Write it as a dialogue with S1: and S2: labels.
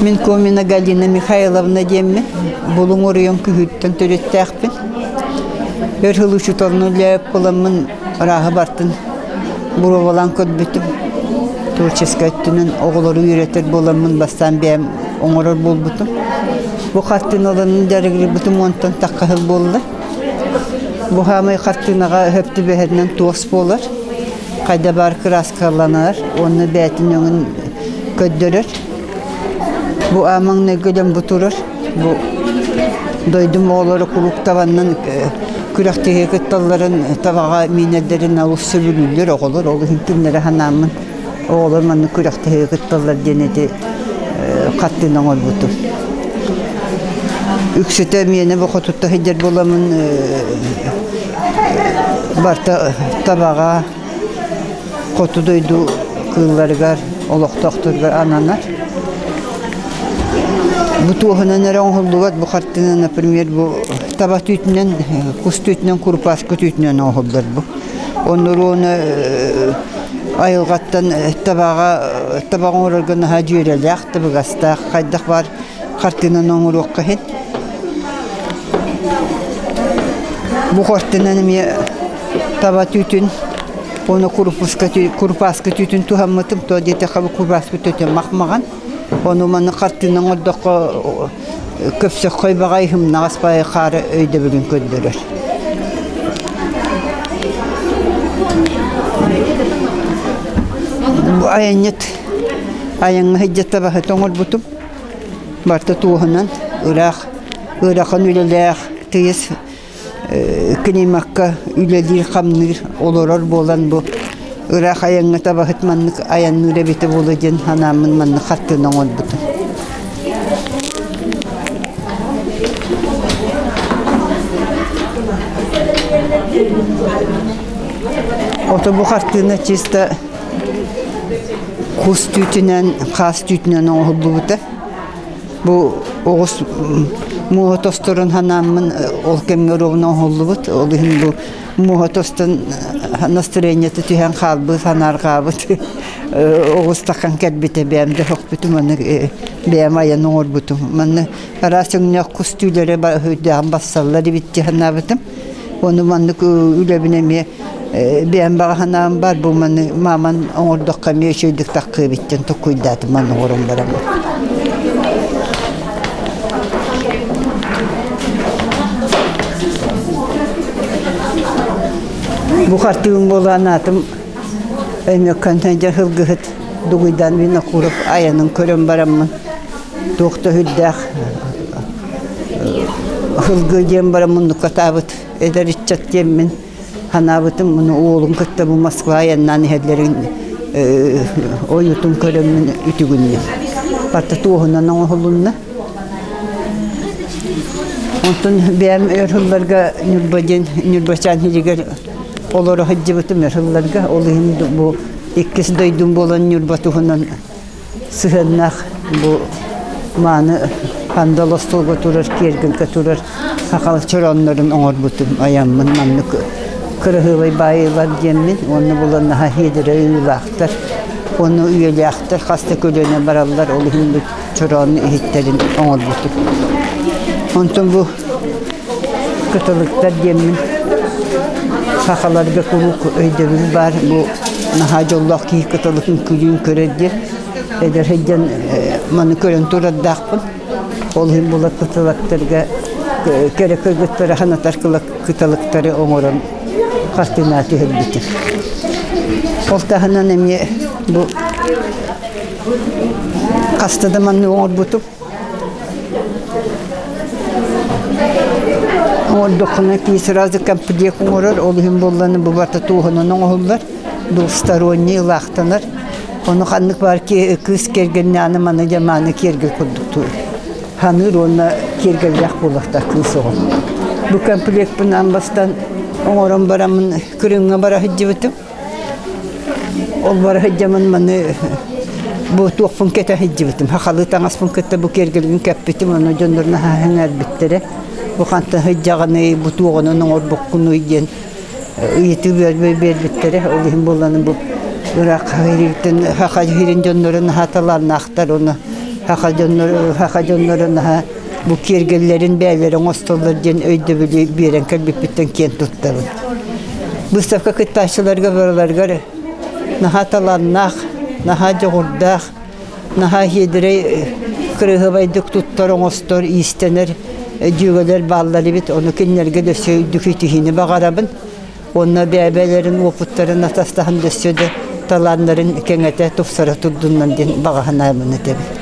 S1: Мин Комина Галина Михайловна диэммин, Булуҥ оройуон Күһүүттэн төрүттээхпин. Өр сыл учууталынан үлэлээбит буоламмын ырааһы бартын боруобалаан көрбүтүм. Творческай өттүнэн оҕолору үөрэтэр буоламмын бастаан бэйэм оҥорор буолбутум. Бу хартыыналарын дьарыгырбытым уонтан тахха сыл буолла. Бу хаамай хартыынаҕа сөп түбэһэринэн туос буолар. Хайда баар кырааскаланар уонна бэйэтин өҥүн көрдөрөр. Бу аамаҥнайгы дьон бу турар. Бу дойдум оҕолоро куруук табаннан күрэхтэһии кытталларын табаҕа миинэрдэрин олус сөбүлүүллэр оҕолор. Ол иһин кинилэри санааммын оҕолор маннык күрэхтэһии кытталлар диэн ити хартыына оҥорбутум. Үксүтэ миэнэ бу хотутта сылдьар буоламмын барыта табаҕа хоту дойду кыылларыгар, олохтоохторугар ананар. Бу туоһунан эрэ оҥоһуллубат, бу хартыына, например, бу таба түүтүнэн, кус түүтүнэн, курупааскы түүтүнэн оҥоһуллар бу. Оннуруона айылҕаттан табаҕа таба оҥорорго наһаа дьүөрэлээх, табыгастаах, хайдах баар хартыынаны оҥоруохха иһин. Бу хартыынан эмиэ таба түүтүн уонна курупааскы түүтүн туһаммытым. Тоҕо диэтэххэ бу курупааскы түүтэ мах-маҕан. Ону маны хартыына оҥордоххо көпсөххөй баҕайы һымнаҕас баҕайы хаары өйдөбүлүн көрдөрөр. Бу айанньыт айаҥҥа сылдьар табаһыт оҥорбутум. Барыта туоһунан ыраах ыарахан үлэлээх тыйыс климакка үлэлиир-хамныыр олорор буолан бу ыраах айаҥҥа табаһыт маннык айанныыр эбитэ буолуо диэн санааммын маннык хартыына оҥорбутум. Ото бу хартыына чисто кус түүтүнэн, хаас түүтүнэн оҥоһуллубута. Бу оҕус муоһа тосторун санааммын ол кэмҥэ ровно оҥоһуллубут. Ол иһин бу муоһа тостон настроениета түһэн хаалбыт, санаарҕаабыт оҕус таххан кэлбитэ бэйэм да сөхпүтүм, аны бэйэм айан оҥорбутум. Манна араас өҥнөөх кус түүлэрэ үрдээҕин бассаллар эбит дии санаабытым. Ону маннык үлэбин эмиэ бэйэм баҕа санаам баар бу маны мааман оҥордоххо эмиэ үчүгэйдик таххыы эбит диэн толкуйдаатым манна оҥорон бараммын. Бу хартыым буолан аатым Өймөкөн дьэ сылгыһыт Дугуйдан Винокуров айанын көрөн бараммын туох да сүрдээх сылгы диэн баран муннуккатаабыт эдэр ыччат диэммин санаабытым муну уолум кытта бу Москва айаннаан иһэллэрин ойуутун көрөммүн үтүгүннүм. Барыта туоһунан оҥоһулунна. Онтон бэйэм өр сылларга Ньурба диэн Ньурбачаан сиригэр олоро сылдьыбытым өр сылларга. Ол иһин бу иккис дойдум буолан Ньурба туһунан сыһыаннаах бу мааны хандал остуолга турар, киэргэлгэ турар сахал чорооннорун оҥорбутум айаммын маннык кыраһыабай баайыылар диэммин уонна булан наһаа хиэдэрэ ыылаахтар уонна үйэлээхтэр хас да көлүөнэ бараллар ол иһин бу чороону иһиттэрин оҥорбутум. Онтон бу кыталыктар диэммин сахаларга куруук өйдөбүл баар бу наһаа дьоллоох киһи кыталыгын күлүүн көрөр диэн эдэр сылдьан маны көрөн турардаахпын. Ол иһин була кыталыктарга кэрэ кыргыттары санатар кыталыктары оҥорон хартыына түһэрбитим. Ол таһынан эмиэ бу хаста да маннык оҥорбутум. Оҥордоххуна кии сразу комплект оҥорор, ол иһин буолланы бу барыта туоһунан оҥоһуллар, двусторонний ылаахтанар. Ону ханнык баар кыыс кэргэннэ аны маны дьамааны киэргэл курдук ханыыр уонна киэргэллээх буолуохтаах кыыс оҕо. Бу комплекпын аан бастаан оҥорон бараммын Крымҥа бара сылдьыбытым. Ол бара сылдьаммын маны бу туохпун кэтэ сылдьыбытым. Сахалыы таҥаспын кытта бу киэргэлбин кэппитим, ону дьоннор наһаа сэҥээрбиттэрэ. Бу хантан сылдьаҕыный, бу туоҕунан оҥорбуккунуй диэн ыйытыы биэрбиттэрэ. Ол иһин буоллаҕына бу ыраах ириттэн саха сирин дьонноро наһаа талааннаахтар уонна Саха дьонноро, саха дьонноро наһаа бу киэргэллэрин бэйэлэрэ оҥостоллор диэн өйдөбүлү биэрэн кэлбиппиттэн киэн туттабын. Выставка кыттааччыларга барыларыгар наһаа талааннаах, наһаа дьоҕурдаах, наһаа сиэдэрэй кырыһыбайдык туттар, оҥостор, иистэнэр дьүөгэлэр бааллар эбит. Ону кинилэргэ да өссө үрдүк ситиһиини баҕарабын. Уонна бэйэ-бэйэлэрин уопуттарын атастаһан өссө да талааннарын кэҥэтэ, тупсара турдуннар диэн баҕа санаабын этэбин.